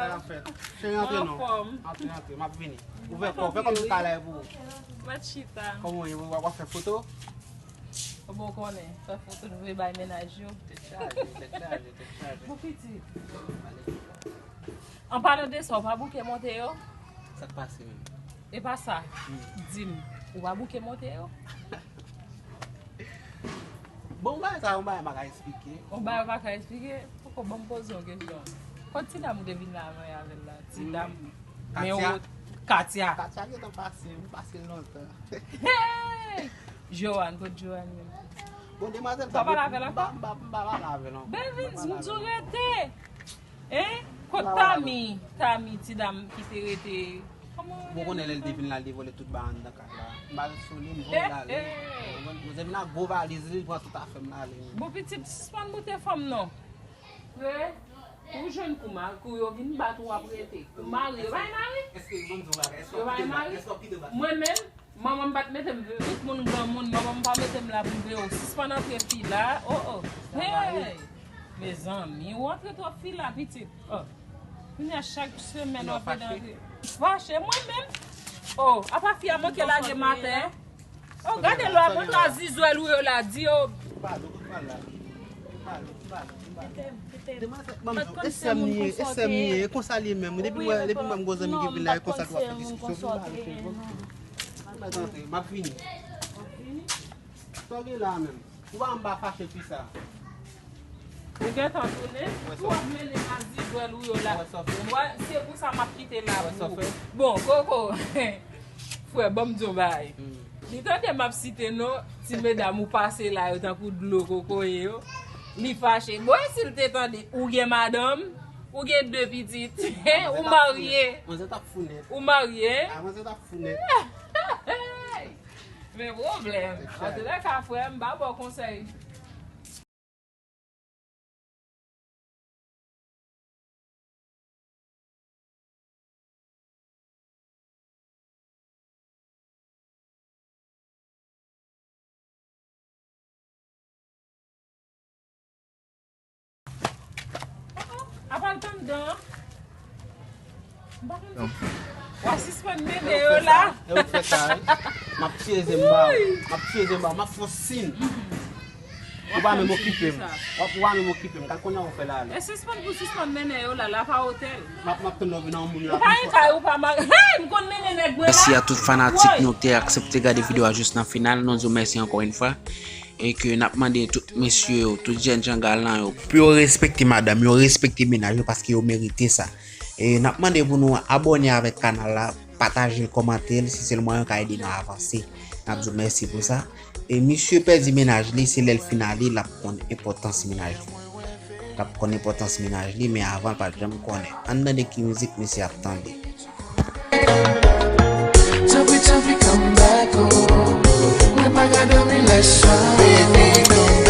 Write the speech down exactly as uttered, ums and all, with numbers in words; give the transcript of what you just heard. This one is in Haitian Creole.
Sa ap fèt. Cheri, antre non. Antre, antre, m ap vini. Ouvè kò, fè kòm si kalay pou ou. Mwen chita. Kòman w ye? W ap fè foto? Ou bon konnen, fè foto nou vle bay mennaj yo. Tèt chaje, tèt chaje, tèt chaje. Bon pitit. An palan de sa, ou pa bouke monte yo? Sa k pase menm? E pa sa. Di m, ou pa bouke monte yo? Bon, yon bagay sa, yon bagay m pa ka eksplike. Yon bagay ou pa ka eksplike? Poko ban m poze yon kesyon. Kot ti dam ou te vin la avè avè l la? Ti dam. Men Katya. Katya. Katya gentan pase, m pase l lontan. Hey! Joanne, kot Joanne menm? Bon, demwazèl sa, m pa pale avè l ankò. M pa, m pa, m pa pale avè l ankò. Bevins, m di w rete. Hein? Kot Tami? Tami, ti dam ki te rete. Kòman ou rele? Bon, konnen lè l te vin la, l te vòlè tout bagay anndan kay la. M al sou li, m voye l ale. Manzè vin ak gwo valiz li, l pran tout afè m l ale. Bon, pitit, sispann boute fanm non. Vre? Ou jwenn kou mal, kou yo vin bat ou ap rete. Ou mari, yo bay mari? Yo bay mari? Mwen menm, manman m pa t mete m veye. Tout moun granmoun, manman m pa mete m la pou m veye w. Sispann antre fi la. Oh, oh. Hey! Mezanmi, ou antre twòp fi la, pitit. Oh. Kounye a chak semèn w ap vin antre. Fache mwen menm. Oh, apa fi a manke lage maten. Oh, gade lwa, bon lwa zizwèl ou yo la, di yo. Demwazèl, manmi, e sè m li ye, e sè m li ye, e konsa li ye menm. Depi m wè, depi m wè m gon zanmi ki vin la, e konsa l ap fè diskisyon. M ap vini. Sa w gen la menm? Ou pa anba fache fi sa. Ou gentan tounen? Ou ap mennen a zizwèl ou yo la. Mwen, se pou sa m ap kite la pou ou. Bon, Koko, frè, ban m di yon bagay. Li tande m ap site non ti medam ou pase la yo tankou dlo kokoye yo. Li fache. Bon, e si l te tande, ou gen madanm, ou gen de pitit, ou marye. Manzè t ap fou nèt. Ou marye. Ah, manzè t ap fou nèt. Men pwoblèm. Antoulèka, frè m, m pa ba w konsèy. Apa l t anndan an? M pa konn sa. W a sispann mennen yo la. E ou k fè sa, wi. M ap tiye zen m ba ou. M ap tiye zen m ba ou. M ap fè w siy. Ou pa menm okipe m. W ap, ou pa menm okipe m. Gad kounye a ou fè l ale. E sispann pou sispann mennen yo la, la pa otèl. M ap, m ap tann lè w vin an moun yo. Ou pa gen kay, ou pa mari. Hey, m konn mennen nèg mwen la. Mèsi a tout fanatik nou ki te aksepte gade videyo a jis nan final. Nou di w mèsi ankò yon fwa. E ke n ap mande tout mesye yo, tout jènjan galan yo, pou yo respekte madanm yo, respekte mennaj yo, paske yo merite sa. E n ap mande pou nou abòne avèk kanal la, pataje l, kòmante l, si se l mwayen w ka ede nou avanse. N ap di w mèsi pou sa. E misye pèdi mennaj li, se lè l fin ale, l ap konn enpòtans mennaj li. L ap konn enpòtans mennaj li, men avan l pa t janm konnen. Ann tande ki mizik misye ap tande. Tanpri, tanpri, come back home. Mwen pa ka dòmi lè sa. Baby, come